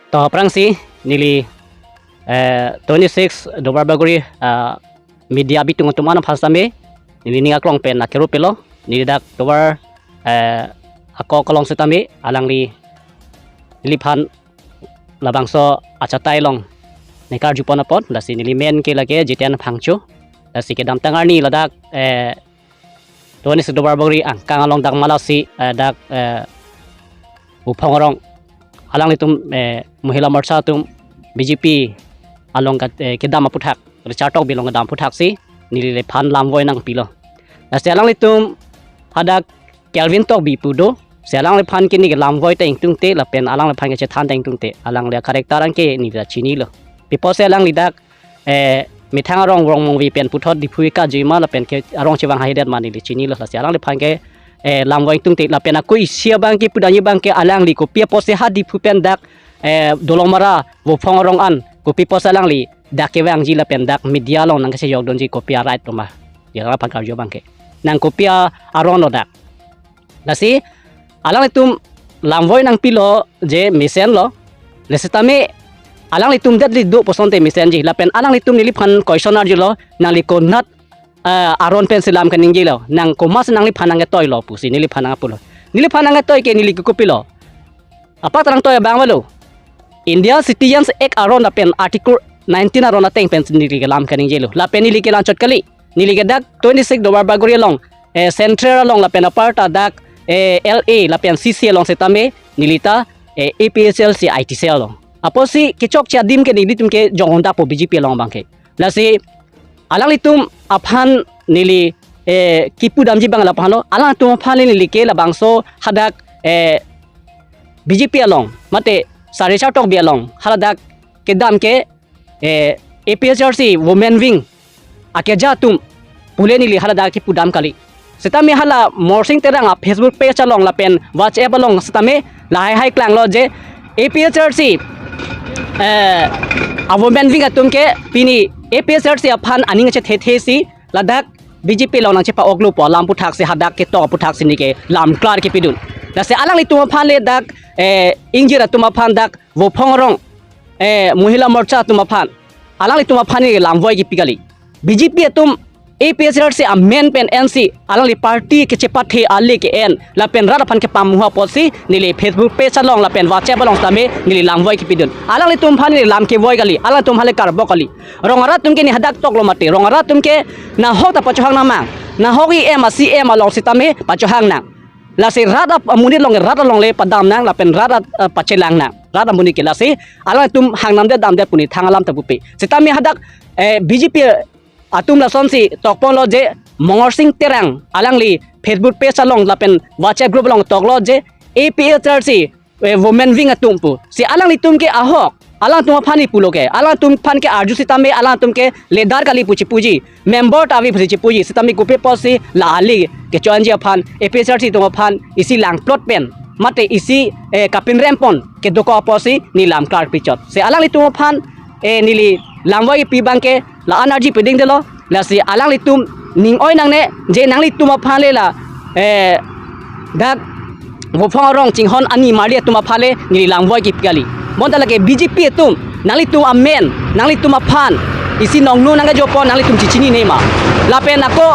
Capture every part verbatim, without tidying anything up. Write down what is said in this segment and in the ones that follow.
To aphrangsi neli eh, twenty-six Duarbagori ah, media bitung atum an aphan sitame neli ning aklong pen akero pilo. Neli dak Duar eh, akok along sitame alangli neliphan labangso achatai along neli karjupon apot, lasi neli men ke lake Jiten Phangcho. Lasi kedamtang arni ladak eh, twenty-six Duarbagori angkang along dak malasi eh, dak eh, Buphong Arong alanglitum eh, Mohila Morcha atum B J P along ka, eh, kedam aputhak, Richard Tokbi along kedam aputhak si neliphan lamvoi nangpilo. Lasi alanglitum hadak Kelvin Tokbi pu do, si alangliphan ke neli ke lamvoi ta ingtungte lapen alangliphan ke chethan ta ingtungte, alangli character anke neli ta chinilo. Pi apotsi alangli dak eh, methang arong Rongmongve pen puthot Diphu kajima lapen ke arong chevang haidet ma neli chinilo, lasi alangliphan ke eh, lamvoi ingtungte lapen ako isi abang ke pudamji abang ke alangli kopi apotsi ha Diphu pen dak eh, Dolomara Buphong Arong an kopi apotsi alangli dak kevangji lapen dak media along nangkachejokdunji kopi a-right lo ma? Ya, alangliphan karju abang ke nang kopi a-, aron lo dak. Lasi alanglitum lamvoi nangpilo je mesenlo. Lasi tame alanglitum det li do pu asonte mesenji. Lapen alanglitum neliphan question arjulo, nangli konat eh, aron pensi lam kaningjelo, nang komatsi nangliphan nangketoi lo pusi neliphan nangpulo. Neliphan nangketoi ke neli ke kopilo? Apak ta nangtoi abang avelo. Indian Citizens Act aron lapen Article nineteen aron ateng pen neli ke lam kaningjelo. Lapen neli ke la-anchot kali. Neli ke dak twenty-six Duarbagori along eh, Central along lapen aparta dak eh, L A lapen C C along sitame neli ta eh, A P H L C I T cell along. Apotsi kechokche adim ke nelitum ke jong-un dakpo B J P along abang ke. Lasi alanglitum aphan neli eh, kipudamji abang lapu-an lo. Alangtum aphan neli ke labangso hadak eh, B J P along mate Sir Richard Tokbi along haladak kedam ke eh, A P H L C Women Wing akeja atum pule neli haladak kipudam kali. Sitame hala Morsing Terang a-Facebook page along lapen WhatsApp along sitame lahai hai klanglo je A P H L C eh, a-Women Wing atum ke pini A P H L C aphan aning chethethe si ladak B J P along nangchepa-oklo pu alam aputhak si hadak ketok aputhak si neli ke lamklar kepidun. Lasi alanglitum aphan le dak eh, ingjir atum aphan dak Buphong Arong eh, Mohila Morcha atum aphan, alanglitum aphan neli lamvoi kipi kali. B J P atum A P H L C amen pen ensi alangli party kechepathe ale ke-en lapen rat aphan kepamuha apotsi neli Facebook page along lapen WhatsApp along sitame neli lamvoi kipidun. Alanglitum aphan neli lam kevoi kali, alanglitum aphan le karbok kali. Rong arat atum ke neli hadak toklo mati. Rong arat atum ke nahok ta pachohang nang mang. Nahok E M a-C E M along sitame pachohang nang. Lasi rat ap-, amonit along, rat along le padam nang lapen rat at-, eh, pachelang nang. Rat amonit ke, lasi alangtum hangnamdet damdet pu neli thang alam ta pupe. Sitame hadak eh, B J P atum lasonsi tokponlo je Morsing Terang alangli Facebook page along lapen WhatsApp group along toklo je A P H L C eh, Women Wing atum pu. Si alanglitum ke ahok, alangtum aphan neli pulo ke, alangtum aphan ke arju sitame alangtum ke leader kali pu chepuji, member ta ave pusi chepuji, sitame kopi apotsi la ale kecho-anji aphan A P H L C atum aphan isi langplot pen mate isi eh, kapinrem pon kedokok apotsi neli lamklar pichot. Si alanglitum aphan eh, neli lamvoi pi abang ke la-an arji peding delo. Lasi alanglitum ning-oi nangne je nanglitum aphan le la eh, dak Buphong Arong chinghon ani marli atum aphan le neli lamvoi kipi kali. Bonta lake B J P atum nanglitum amen, nanglitum aphan isi nongno nangkejopon nanglitum chechinine ma? Lapen ako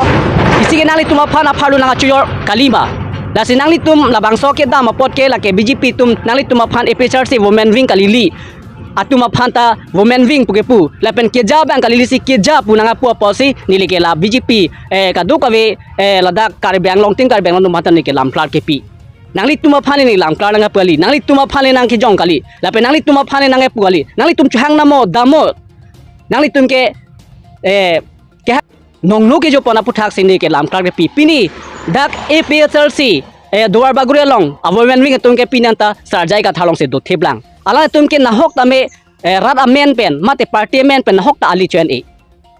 isi ke nanglitum aphan apharlu nangkachojor kali ma? Lasi nanglitum labangso kedam apot ke lake B J P atum nanglitum aphan A P H L C Women Wing kalili atum aphan ta Women Wing pu kepu, lapen keja abang kalili si keja pu nangpu apotsi neli ke la B J P eh, kadokave eh, ladak Karbi Anglong, tin Karbi Anglong atum aphan ta neli ke lamklar kepi. Nanglitum aphan neli lamklar nangpu kali, nanglitum aphan neli nangkejong kali, lapen nanglitum aphan neli nangpu kali, nanglitum chohang nang mo, dam mo, nanglitum ke eh, ke nongno kejopon aputhak si neli ke lamklar kepi. Pini dak A P H L C eh, Duarbagori along a-Women Wing atum ke pini anta Sarjai Kathar along si dothip lang. Alangtum ke nahok tame eh, rat amen pen mate party amen pen nahok ta ale cho-en-e.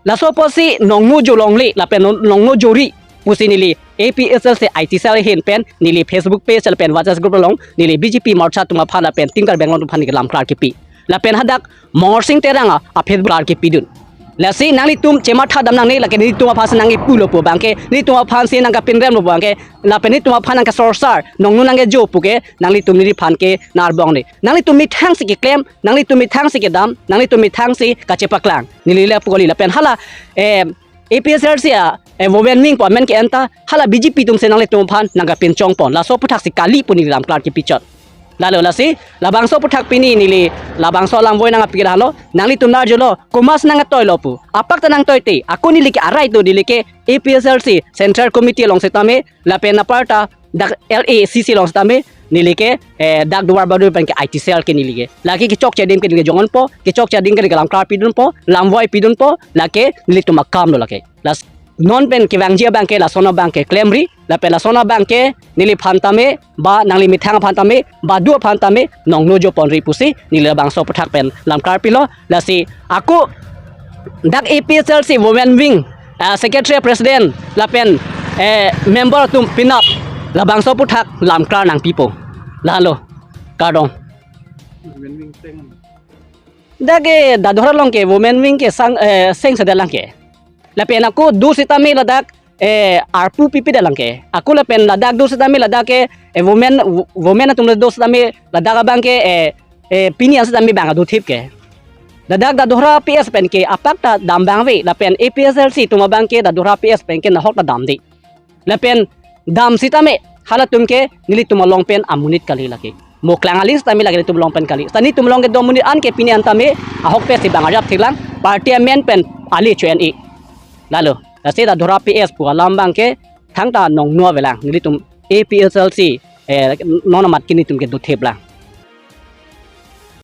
Laso apotsi nongno jo longle lapen nong-, nongno jori pusi neli A P H L C I T cell ahin pen neli Facebook page lapen WhatsApp group along neli B J P Morcha atum aphan lapen tin Karbi Anglong atum aphan neli ke lamklar kepi. Lapen hadak Morsing Terang a, a-Facebook klar kepidun. Lasi nanglitum chematha dam nangne, lake nelitum aphan si nangkipulo pu abangke, nelitum aphan si nangkapinremlo pu abangke, lapen nelitum aphan nangkasorsar, nongno nangkejo pu ke, nanglitum neliphan ke narbong ne. Nanglitum methang si keklem, nanglitum methang si kedam, nanglitum methang si kachepaklang. Neli le pu kali lapen hala, eh, A P H L C a, eh, women wing pu amen ke-en ta, hala B J P atum si nanglitum aphan nangkapinchongpon. Laso aphuthak si kali pu neli lamklar kipichot. Lalo lasi, labangso aphuthak pini neli, labangso alamvoi nangpi ke lahelo, nanglitum arjulo, komat si nangtoilo pu. Apak ta nangtoite, ako neli ke arai to neli ke A P H L C Central Committee along sitame, lapen aparta dak L A C C along sitame, neli ke, eh, dak Duar Bahadur pen ke I T cell ke neli ke. Lake kechokche adim ke neli ke jongponpo, kechokche adim ke neli ke lamklar pidunpo, lamvoi pidunpo, lake nelitum akamlo lake. Lasi non pen kevangji abangke, lason abangke klemri, lapen lason abangke neliphan tame, ba nangli methang aphan tame, ba do aphan tame, nongno joponri pusi, neli labangso aphuthak pen lamklar pilo, lasi ako dak A P H L C women wing, ah, secretary president, lapen, eh, member atum penap, labangso aphuthak lamklar nangpipo. Lalo, kardom. Women wing seng. Dak ke Dadora along ke women wing ke sang, eh, seng sedelang ke. Lapen ako do sitame ladak, eh, arpu pipedelang ke. Ako lapen ladak do sitame ladak ke, eh, women, women atum do sitame ladak abangke, eh, eh, pini an sitame bang adothip ke. Ladak Dadora P S pen ke apak ta dam abang ave, lapen A P H L C atum abangke Dadora P S pen ke nahok ta damde. Lapen dam sitame halatum ke nelitum along pen amonit kali lake. Moklang aling sitame lake nelitum along pen kali. Sita nelitum along kedo amonit an ke pini an tame ahokpet si bang arjap theklang. Party amen pen ale cho-en-e. Lalo, lasi Dadora P S pu alam abangke thangta nongno avelang. Nelitum A P H L C, eh, non amat ke nelitum ke dothiplang.